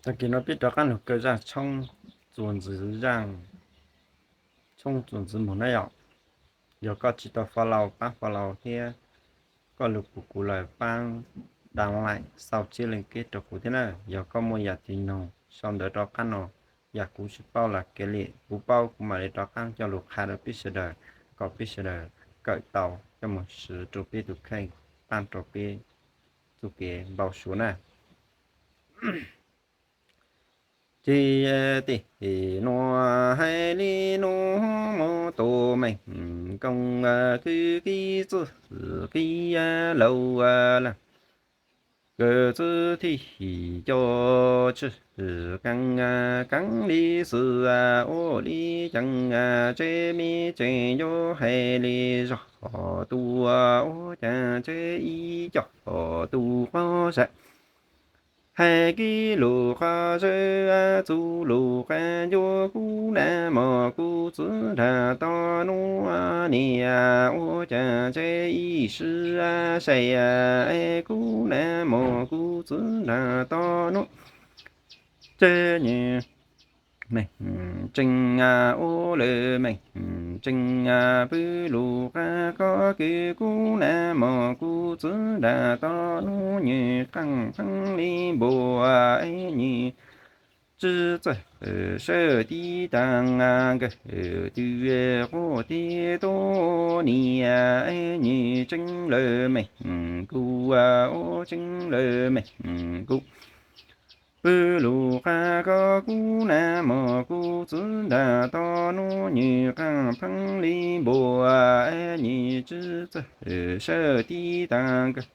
Tag kis no peb rov qab lug kaw zaj tshoob txuas ntxiv, zaj tshoob txuas ntxiv mus na yom. Yog koj tsis tau follow, pab follow thiab koj lug pum kuv lawm pab dam like, xaus tsheb leej keb rau kuv thiab na. Yog koj muaj yam twg noog sau ntawv rov qab no, yam kuv tsis paub los kev li kuv paub kuv mam li rov qab coj lug qha rau peb sawv daws, kom peb sawv daws kawm tau coj mus siv rau peb tus kheej, pab rau peb txuj kev npau suav na. Ces tej nuav hais li nuav, muaj tus meej kooj kwv kib txwj kib laug lawm, kawm txwv thij coj tsi kav kav li xwm ua li caag, tsev me tseem yuav hais li zog, tus ua caag tsev ib co tus qhov zam. Hais kib lug qhov zawv, txuj lug qab ncuav kuv nam mog kuv txwv nrag tog nuav niam, ua caag tsev ib sib sai, kuv nam mog kuv txwv nrag tog nuav. Tsev nyuj meej tseeb ua lawm meej tseeb, pw lug qab koj kws kuv nam mog kuv txwv nrag tog nuav, nyuj qaab pheej li npua, nyuj tsi txawj sawv tiv taag, nkawd tw quaj thiab tuab niam, nyuj tseeb lawm meej kuv, ua tseeb lawm meej kuv. Pw lug qab koj kuv nam mog kuv txwv nrag tog nuav, nyuj qaab pheej li npua, nyuj tsi txawj sawv tiv taag, nkawd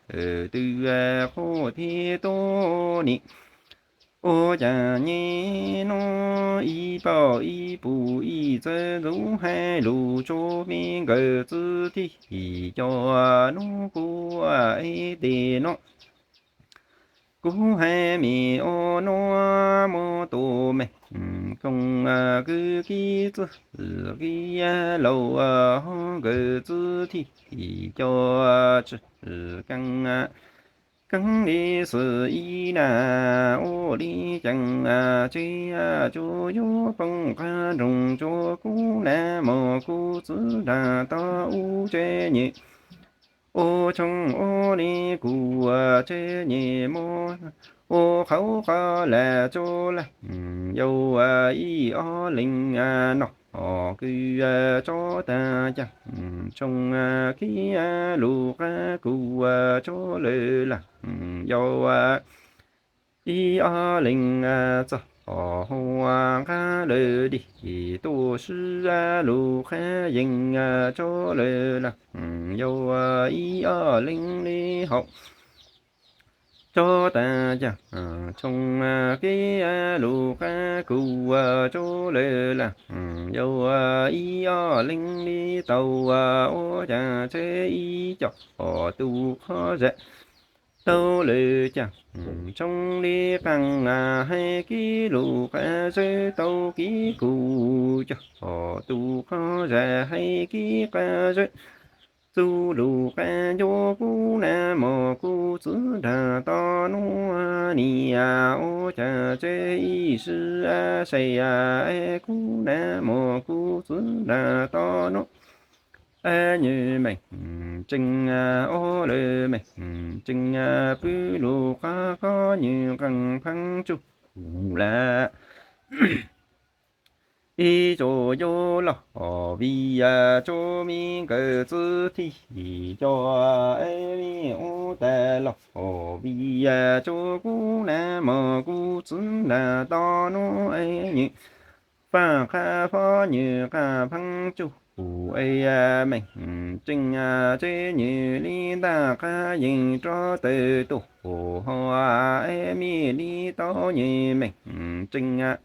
tw quaj thiab tuab niam. Ua caag nyem nuav ib paug ib pug ib txawv ntxuv hais lug tso me nkawm txwv thij coj nuav kuv ua ib teg nuav. Kuv hais me ua nuav muaj tus meej kooj kwv kib txwj kib laug, nkawd txwv thij coj tsi kav kav li xwm ib na, ua li caag tsev tsuas yuav poob qab nroog tsuas kuv nam mog kuv txwv nrag tog ub tsev nyuj. Ua tshoob ua li kuv tsev nyuj muab ua qhauv qhov lam tsuj lam yau ib ob leeg no, kws tso taag caag tshoob kib lug qab kuv tso lawm lam yau ib ob leeg txog hua nqab lawm dim tuaj sib lug qab yees tso lawm lam yau ib ob leeg li hauv. Tso taag caag tshoob kib lug qab kuv tso lawm lam yau ib ob leeg li tau, ua caag tsev ib co tus qhov zam tau lawm caag tshoob li qaab, hais kib lug qab zawv tau kib kuv cog tus qhov zam, hais kib qab zawv txuj lug qab ncuav kuv nam mog kuv txwv nrag tog nuav niam, ua caag tsev ib sib sai, kuv nam mog kuv txwv nrag tog nuav. Nyuj meej tseeb, ob lawm meej tseeb, pw lug qab koj nyuj qaab pheej tsuj lawm. Ib tsuas yuav lug vim tsuas me nkawm txwv thij coj, me ub tag lug vim tsuas kuv nam mog kuv txwv nrag tog nuav nyuj faaj qab fob nyuj qaab pheej tsuj meej tseeb, tsev nyuj li ntaag qab yeej rov tawm tuaj hov, me li tau nyuj meej tseeb,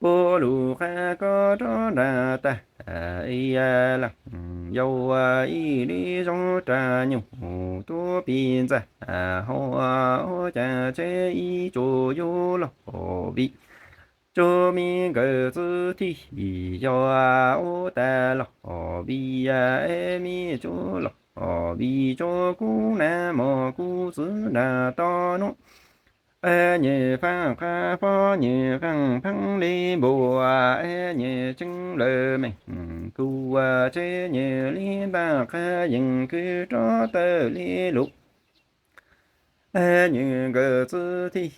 puab lug qab koj rov nrag tag lam yau ib li zog rag nyuj tuab pig ntxag hov, ua caag tsev ib tsuas yuav lug vim tsuas me nkawm txwv thij coj, ub tag lug vim me tsuas lug vim tsuas kuv nam mog kuv txwv nrag tog nuav. Nyias faaj qab pob nyias qaaj pheej li npua, nyias tseeb lawm meej kuv tsev nyias li ntaaj qab yees kwv rov tawm li lug. Nyias nkawm txwv thij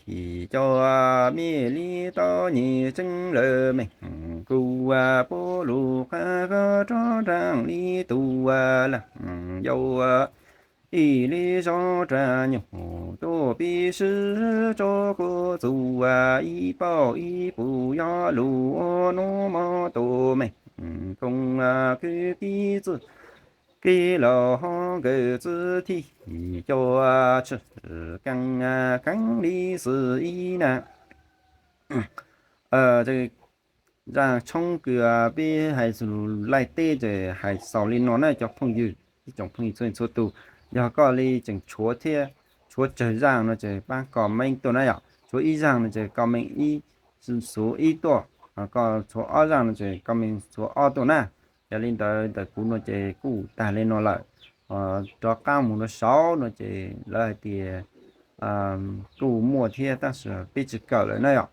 coj mej li tau nyias tseeb lawm meej kuv puab lug qab rov nraag li tug laag yau ib li zov rag nyuj tuaj pib swb tso kuv txuj ib pauj ib puj yog lug ua nuav mob tuaj meej kooj kwv tij txwj kev laus ho nkawm txwv thij coj tshwj kaaj kheev li xwb ib na. Zaaj tshoob kws peb hais laij teb ces hais xaus li no na cov phooj ywg, ib tsoom phooj ywg txhua txhua tus. Yog koj li tseem tshuav thiab tshuav tsawg zaaj no ces paab comment tuaj na yom. Tshuav ib zaaj no ces comment ib, xuv ib tuaj, koj tshuav ob zaaj no ces comment xuv ob tuaj na. Yog li ntawd ntawm kuv no ces kuj tag li no lawm. Rov qaab mus rau saud no ces lawv hais tias kuj muaj thiab tab sis peb tsis kawm lawm na yom.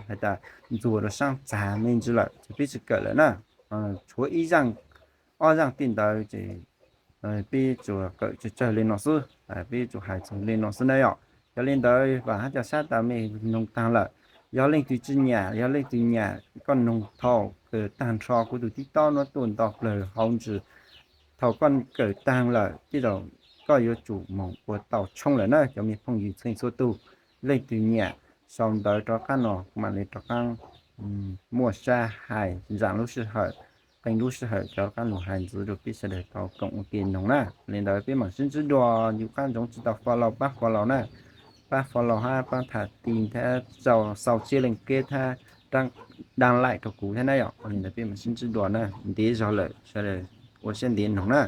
Hais tas ntxuag rau saab txag me ntsis lawm ces peb tsis kawm lawm na. Tshuav ib zaaj, ob zaaj tej ntawd ces peb tsuas kawm tsawg tsawg li no xwb, peb tsuas hais txug li no xwb na yom. Yog li ntawd vaam hab ca sab tas mej noog taag lawm. Yog leej twg tsis nyam, yog leej twg nyam koj noog thaum kawm taag nrho kuv tus tib tob nuav tuaj nto plawg hauv ntsis. Thaum koj kawm taag lawm tej zaum koj yuav tsum moog ua tau tshoob lawm na cov mej phooj ywg txhua txhua tug. Leej twg nyam sau ntawv rov qaab no kuv mam li rov qaab muaj sab hais zaam lub sij hawm, qee lub sij hawm cov rov qaab lug hais ntxiv rau peb sawv daws tau koom ua ke noog na. Li ntawd peb mam sib ntsib dua, yug qaab ntsoov tsis tau follow paab follow na. Paab follow hab paab tham ti thab xaus txhia leej keb thab daan laim rau kuv thiab na yom. Li ntawd peb mam sib ntsib dua na, ntev zog lawm sawv daws ua siab ntev noog na.